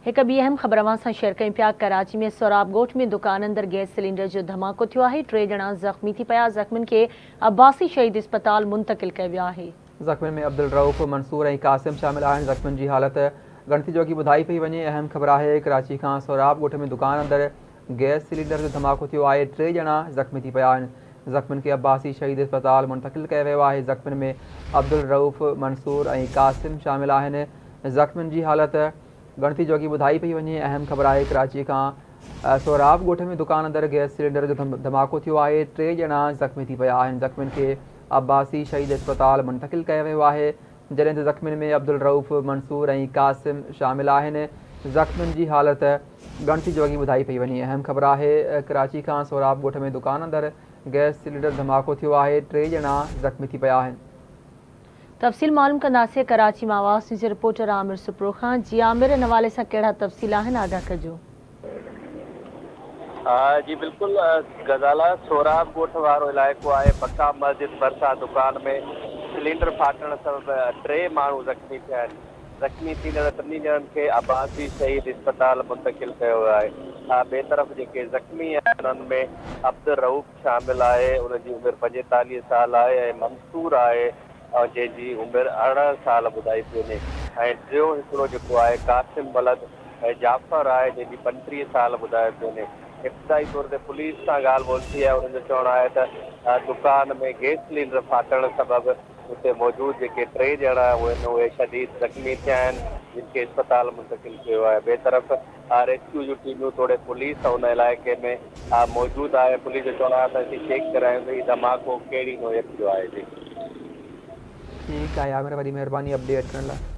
هڪ ٻي اهم خبر اوهان سان شيئر ڪيون پيا، ڪراچي ۾ سهراب ڳوٺ ۾ دڪان اندر گئس سلينڊر جو ڌماڪو ٿيو آهي، ٽي ڄڻا زخمي ٿي پيا، زخمين کي عباسي شهيد اسپتال منتقل ڪيو ويو آهي. زخمين ۾ عبدالرئوف، منصور ۽ قاسم شامل آهن، زخمين جي حالت ڳڻتي جوڳي ٻڌائي پئي وڃي، اهم خبر آهي ڪراچي کان سهراب ڳوٺ ۾ دڪان اندر گئس سلينڊر جو ڌماڪو ٿيو آهي، ٽي ڄڻا زخمي ٿي پيا آهن، زخمين کي عباسي شهيد اسپتال منتقل ڪيو ويو آهي، زخمين ۾ عبدالرئوف، منصور ۽ قاسم شامل آهن، زخمين جي حالت ڳڻتي جوڳي ٻڌائي پئي وڃي، اهم خبر آهي ڪراچي کان سهراب ڳوٺ ۾ دڪان اندر گئس سلينڊر جو ڌماڪو ٿيو آهي، ٽي ڄڻا زخمي ٿي پيا آهن، زخمين کي عباسي شهيد اسپتال منتقل ڪيو ويو آهي، جڏهن ته زخمين ۾ عبدالرئوف، منصور ۽ قاسم شامل آهن، زخمين جي حالت ڳڻتي جوڳي ٻڌائي پئي وڃي، اهم خبر آهي ڪراچي کان سهراب ڳوٺ ۾ دڪان اندر گئس سلينڊر ڌماڪو ٿيو آهي، ٽي ڄڻا زخمي ٿي پيا آهن. تفصيل معلوم ڪنداسين ڪراچي مان آواز نيوز جي رپورٽر عامر سپرو کان جي عامر ان حوالي سان ڪهڙا تفصيل آهن آگاهه ڪجو. جي بلڪل غزالا سهراب ڳوٺ وارو علائقو آهي بقا مسجد ڀرسان دڪان ۾ سلينڊر ڦاٽڻ سبب ٽي ماڻهو زخمي ٿيا آهن زخمي ٿيندڙ ٽنهي ڄڻن کي عباسي شهيد اسپتال منتقل ڪيو ويو آهي ٻئي طرف جيڪي زخمي آهن انهن ۾ عبدالرئوف شامل آهي، ان جي عمر 45 سال آهي ۽ منصور آهي جنهن جي عمر 18 سال ٻڌائي پئي وڃي ۽ ٽيون هڪڙو جيڪو آهي قاسم ولد جعفر آهي جنهن جي 35 سال ٻڌائي پئي وڃي. ابتدائي طور تي پوليس سان ڳالهه ٻولهه ٿي آهي، انهن جو چوڻ آهي ته دڪان ۾ گئس سلينڊر ڦاٽڻ سبب اتي موجود جيڪي ٽي ڄڻا آهن اهي شديد زخمي ٿيا آهن جن کي اسپتال منتقل ڪيو ويو آهي. ٻئي طرف ريسڪيو جون ٽيمون توڙي پوليس ان علائقي ۾ موجود آهي پوليس جو چوڻ آهي ته اسين چيڪ ڪري آيون ته هي ڌماڪو ڪهڙي نوعيت جو آهي جي. ٺيڪ آهي عامر وڏي مهرباني اپڊيٽ ڪرڻ لاء.